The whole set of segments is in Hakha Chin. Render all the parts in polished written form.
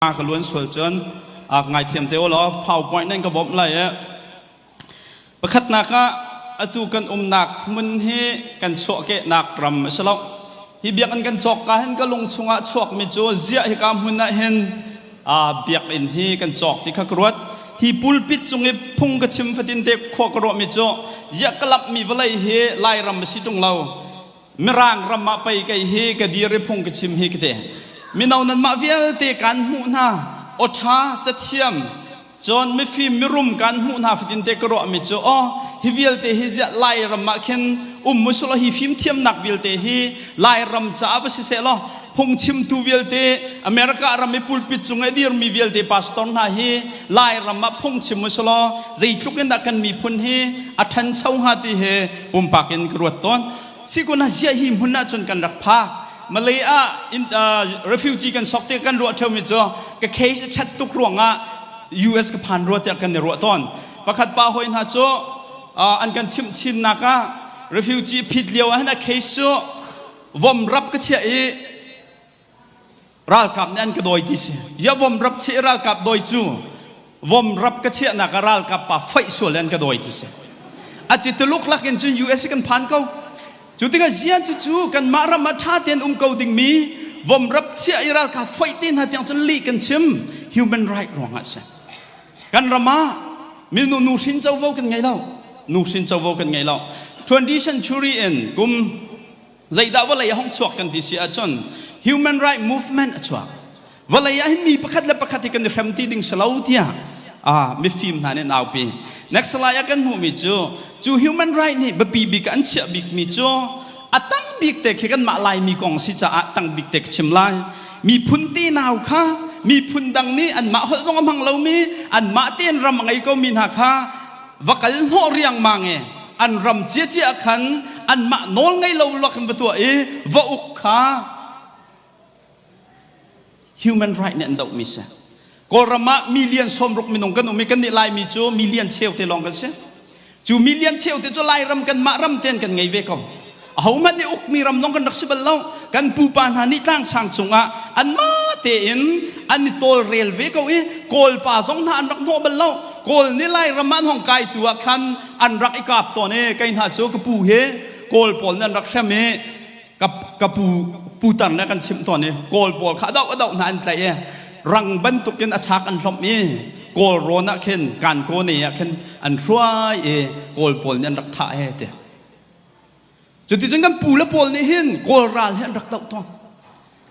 Ka luan sual cun ngaithiam te u law PowerPoint nan ka bawmh lai i pakhatnak ah atu kan umnak hmun hi kan chuahkehnak ram a si lo. Hi biakinn kan cawk ka hin ka lung chungah chuakmi cu ziah hika hmun ah hin biakinn hi kan cawk ti kha ka ruat. Hi pulpit cung i phung ka chim fatin te khua ka ruahmi cu ziah ka lamhmi vawlei hi Lairam a si ṭung lo. Mirang ram ah pei kei hi ka dir i phung ka chim hi ka ti. Mino nanmah vialte kaan hmuh hna, awṭha, cathiam, cun mifim mirum kaan hmuh hna fatin te ka ruahmi cu aw hi vialte hi ziah Lairam ah khin um usulaw hi fimthiamnak vialte hi Lairam caah va si seh law phungchimtu vialte America ram i pulpit cung i dirmi vialte pastor hna hi Lairam ah phungchim usulaw zeitluk in dah kan miphun hi a ṭhancho hnga ti hi pumpak in ka ruat tawn. Sikun ah ziah hi hmun ah cun kan rak phak. Malay ah in, uh, refugee kan sok te kan ruah ṭheumi cu ka case a ṭhat tuk ruangah US ka phan rua tiah kan i ruah tawn. Pakhat pa hoi hna cu uh, an kan chimh chinnak ah refugee phit lio ah hin a case cu vom rap ka chiah i Ralkap nih an ka dawi ti si. Ya vom rap chiah ralkap dawi cu vom rap ka chiahnak ah ralkap pa faih sual an ka dawi ti si. A ci tuluk lak in cun US kan phan ko. Cu tikah zian cu cu kanmah ram ah ṭha tein um ko dingmi vom rap chiah i ralkap faih te hna tiang cun lih kan chim human right ruangah si. Kan ram ah minu nuhrin covo kan ngei lo. Nuhrin covo kan ngei lo. 20th century in kum Zeidah vawlei a hung chuak kan ti si ahcun human right movement a chuak. Vawlei ah hin mi pakhat le pakhat hi kan i hrem ti ding si lo tiah ah mifim hna nih an aupi. Next slide ah kan hmuhmi cu cu human right nih biapi bik an chiah bikmi cu a tang bik te khi kanmah Laimi kong si caah tang bik te ka chim lai. Miphun tenau kha miphun dang nih anmah holh zong a hmang lomi anmah tein ram a ngei komi hna kha va kal hnawh riangmang i an ram ciacia khan anmah nawl ngei lo lak in va tuah i va uk kha human right nih an dohmi si. Kawlram ah million 60 minung kan um i kan nih Laimi cu million cheu te lawng kan si. Cu million cheu te cu Lairam kanmah ram ten kan ngei ve ko. Ahohmanh nih ukmi ram zong kan rak si bal lo. Kan pupa hna nih tlangsang cungah anmah tein an i tawlrel ve ko i Kawlpa zong hna an rak hnawh bal lo. Kawl nih Lairam ah an hong kai tu ah khan an rak i kap tawn i kei hna cu ka pu hi Kawl pawl nih an rak hrem i ka, ka pu putar nih a kan chimh tawn i Kawl pawl kha a doh a doh hna an tlaih i rang bantukin a chak an hlomh i Kawl rawn ah khin Kankone ah khin an hruai i Kawl pawl nih an rak thah he ti. Cuticun kan pu le pawl nih hin Kawl ral hi an rak doh tawn.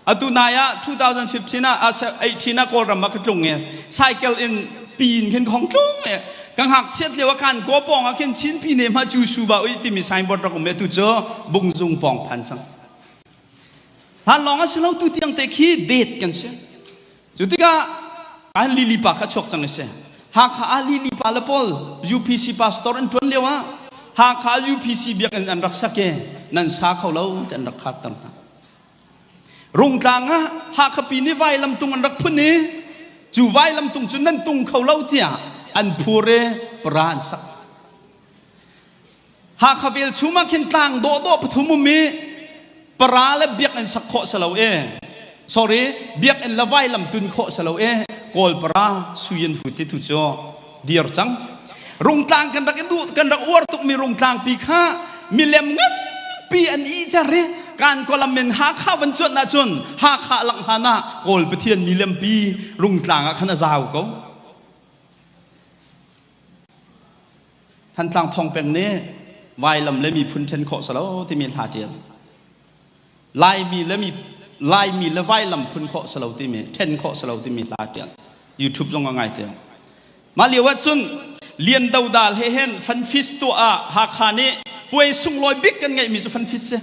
Atu nai ah 2015 ah 18 ah Kawlram ah ka tlung i cycle in pi in khin ka hong tlung i ka ngakchiat lio ah kan kaw pawng ah khin Chin pi ne ma cu su ba ui timi signboard rak um i atu cu Bungzung pawng phan cang. Hlan lawng a si lo tu tiang te khi date kan si. Cu tikah an Lili pa kha chuak cang a si. Hakha ah Lili pa le pawl UPC pastor an ṭuan lio ah Hakha UPC biakinn an rak sak i nan sa kho lo ti an rak kharter hna. Rungtlang ah Hakha pi nih vailamtung an rak phun i cu vailamtung cu nan tung kho lo tiah an phur i para an sak. Hakha velchum ah khin tlang dawhdawh pathum um i para le biakinn sak khawh si lo i sorry biakinn le vailam tun khawh si lo i Kawl para sui an hut ti tu cu dir cang. Rungtlang kan rak i duh kan rak uar tukmi rungtlang pi kha milem nganpi an i ter i kan kolam in Hakha van cuanh ahcun Hakha langh hlan ah Kawl Pathian milem pi rungtlang ah khan a zau ko. Thantlang Thawngpeng nih vailam le miphun ṭhen khawh si lo timi hla ṭial. Laimi le mi Laimi le vailam phun khawh si lo timi ṭhen khawh si lo timi hla ṭial. YouTube zong a ngai te. Mah lio ah cun Lian Dodal he hin fanfis tuah ah Hakha nih puai sunglawi bik kan ngeihmi cu fanfis si.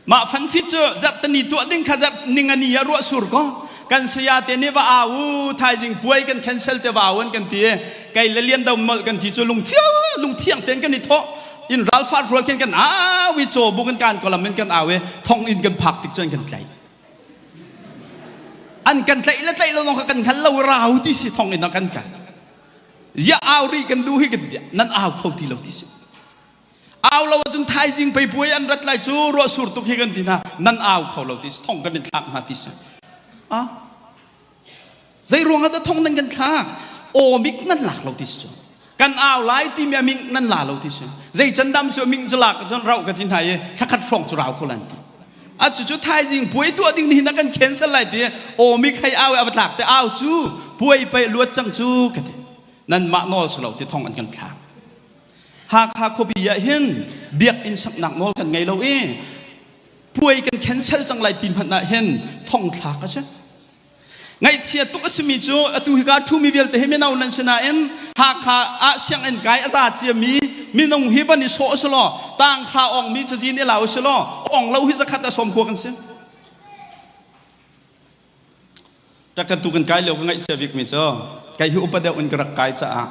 Mah fanfit cu zarhtani tuah ding kha zarh ningani ah ruah sur ko. Kan saya te nih va au u thaizing puai kan cancel te va au an kan ti i kei le Lian Do molh kan ti cu lungthiang lungthiang tein kan i thawh in ralfar rual khin kan au i caw bu kan kan kolam in kan au i thong in kan phak tik cun kan tlaih. An kan tlaih le tlaih lo zong kha kan hngal lo rau ti si thong in kan kal. Ziah au rih kan duh hi kan nan au kho ti lo ti si. Au lo ahcun thaizing pei puai an rat lai cu ruah sur tuk hi kan ti hna nan au kho lo ti si thong kan in thlak hna ti si. Ah. Zei ruang ah dah thong nan kan thlak? Awmik nan lak lo ti si cu. Kan au lai timi a ming nan la lo ti si. Zei can dam cu a ming cu lak cun rauh ka ti hna i thlakhat hrawng cu rau ko lan ti. A cucu thaizing puai tuah ding nihin a kan cancel lai ti awmik hei au i a va tlak te au cu puai pei luat cang cu ka ti. Nanmah nawl si lo ti thong an kan thlak. Hakha khuapi ah hin biakinn saknak nawl kan ngei lo i puai kan cancel cang lai ti hmanh ah hin thong thlak a si. Ngaihchia tuk a simi cu atu hika ṭhumi vialte hi mino nan si nain Hakha ah sianginn kai a za ciami minung hi van i sawh a si law tanghra awngmi cazin i la u si law awng lo hi zakhat a sawm khua kan si. Rak tu kan kai lio ka ngaihchia bikmi cu kei hi upa deuh in ka rak kai caah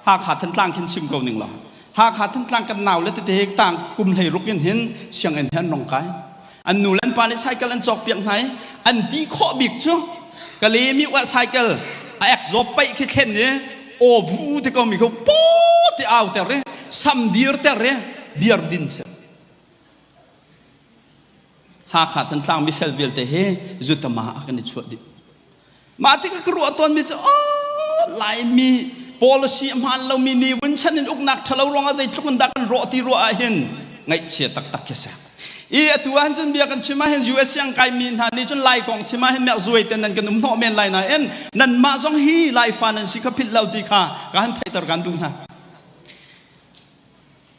Hakha Thantlang khin chim ko ning law Hakha Thantlang kan nau le tete tang kum hlei ruk in hin sianginn he an rong kai. An nu le an pa nih cycle an cawk piak hna i an ti khawh bik cu Kalemi ah cycle a ek zawp paih khi thlen i aw vu te ko mi ko paw ti au ter i sam dir ter i biar din si. Hakha Thantlang mifel vialte hi zutama ah kan i chuah dih. Mah tikah ka ruah tawnmi cu aw Laimi policy a hmaan lomi ni vun chan in uknak ṭhalo ruangah zeitluk in dah kan rawh ti ruah ah hin ngaihchia taktak khi si. I atu ah cun bia kan chim ah hin US siang kaimi hna nih cun Lai kong chim ah hin mek zuai ten nan kan um hnawh men lai nain nanmah zong hi Laifa nan si kha philh lo ti kha ka han theihter kan duh hna.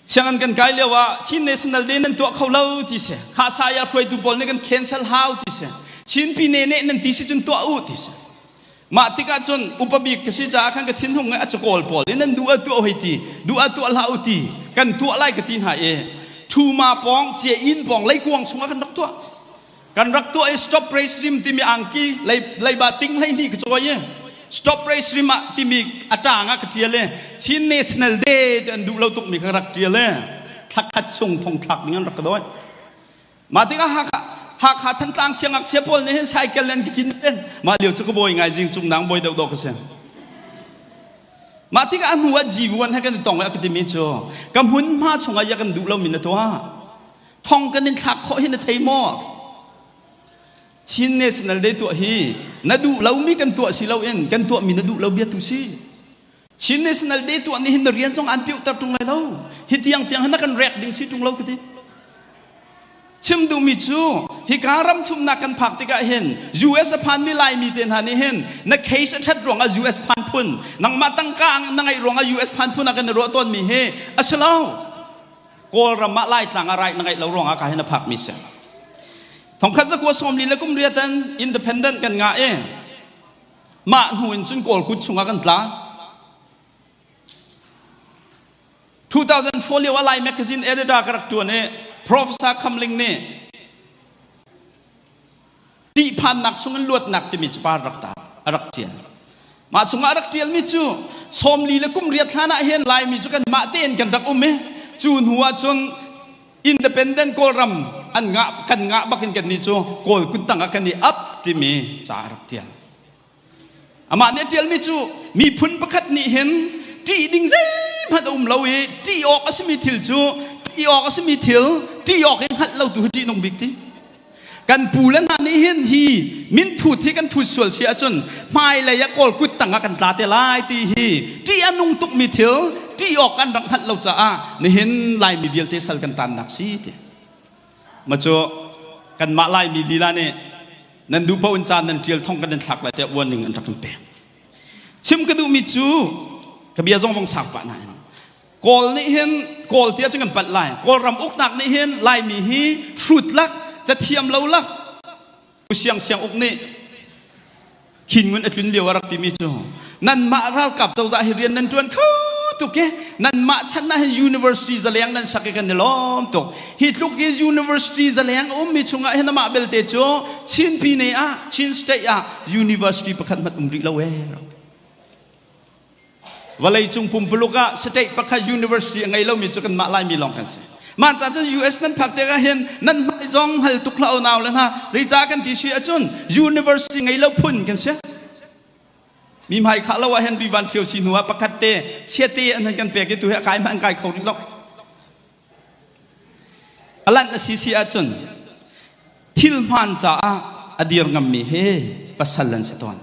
Sianginn kan kai lio ah Chin National Day nan tuah kho lo ti si. Kha saya hruaitu pawl nih kan cancel hau ti si. Chin pine nih nan ti si cun tuah u ti si. Mah tikah cun upa bik ka si caah khan ka thinhung a cakawl pawl in nan duh ah tuah hoi ti, duh ah tuah hlah u ti, kan tuah lai ka ti hna i Thuma pawng, cia inn pawng leikuang chungah kan rak tuah. Kan rak tuah i stop racism timi angki leiba ting 12 ka cawi i stop racism ah timi a ṭang ah ka ṭial i Chin National Day ti an duh lo tukmi kha rak ṭial i thlakhat chung thongthlak ding an rak ka dawi. Mah tikah Hakha Hakha Thantlang siangngakchia pawl nih hin cycle an ka kin pen. Mah lio cu ka bawi ngai zing cung nang bawi deuh dawh ka si. Mah tikah a hnu ah G1 he kan i tong i a ka timi cu ka hmunhma chungah ya kan duh lomi na tuah. Thong kan in thlak khawh hi na thei maw? Chin National Day tuah hi na duh lomi kan tuah si loin kan tuahmi na duh lo bia tu si. Chin National Day tuah nih hin na rian zong an piuhter ṭung lai lo. Hi tiang tiang hin na kan rek ding si ṭung lo ka ti. Chim duhmi cu hika ram thumnak kan phak tikah hin US a phanmi Laimi te hna nih hin na case a ṭhat ruangah US phan phun nangmah tangka na ngeih ruangah US phan phun ah kan i ruah tawnmi hi a si lo. Kawlram ah Laitlang ah right na ngeih lo ruangah ka hin a phakmi si. Thongkhat zakua 40 le kum riat in independent kan ngah i mah hnu in cun Kawl kut chungah kan tla. 2004 lio ah Lai magazine editor ka rak ṭuan i Professor Kham Ling nih ṭihphannak chungin luatnak timi capar rak ta a rak ṭial. Mah chungah a rak ṭialmi cu 40 le kum riat hlan ah hin Laimi cu kanmah tein kan rak um i cu hnu ah cun independent Kawlram an ngah kan ngah bakin kannih cu Kawl kuttang ah kan i ap timi ca a rak ṭial. Amah nih a ṭialmi cu miphun pakhat nih hin ṭih ding zeihmanh a um lo i ṭih awk a simi thil cu ṭih awk a simi thil ṭih awk i hngalh lo tu hi ṭihnung bik ti. Kan pu le hna nih hin hi minthut hi kan thut sual si ahcun hmailei ah Kawl kut tang ah kan tla te lai ti hi ṭih a nung tukmi thil ṭih awk an rak hngalh lo caah nihin Laimi vialte sal kan tannak si ti. Ma cu kanmah Laimi lila nih nan duh paoh in ca nan ṭial thong kan in thlak lai tiah warning an rak kan pek. Chim ka duhmi cu ka bia zong vong sang pah nain Kawl nih hin Kawl tiah cun kan palh lai. Kawlram uknak nih hin Laimi hi hrut lak, cathiam lo lak, siang siang uk nih Khin Ngun a tlun lio a rak timi cu nanmah ralkap cozah hi rian nan ṭuan kho tuk i nanmah chan ah hin university zaleng nan sak i kan i lawm tuk. Hi tluk i university zaleng a ummi chungah hin amah belte cu Chin Pine ah Chin State ah university pakhat hmanh um rih lo ee. Vawleicung pumpuluk ah state pakhat university a ngei lomi cu kanmah Laimi lawng kan si. Mah ca cun US nan phak tikah hin nan hmai zong hal tuk hlah unau le hna. Zeicah kan ti si ahcun university ngei lo phun kan si. Mi hmai khah lo ah hin rivan ṭhio si hnu ah pakhat te chiate an han kan pek i tu hi a kai hmanh an kai kho rih lo. A lanh a si si ahcun thil hmaan caah a dir ngammi he pasal an si tawn.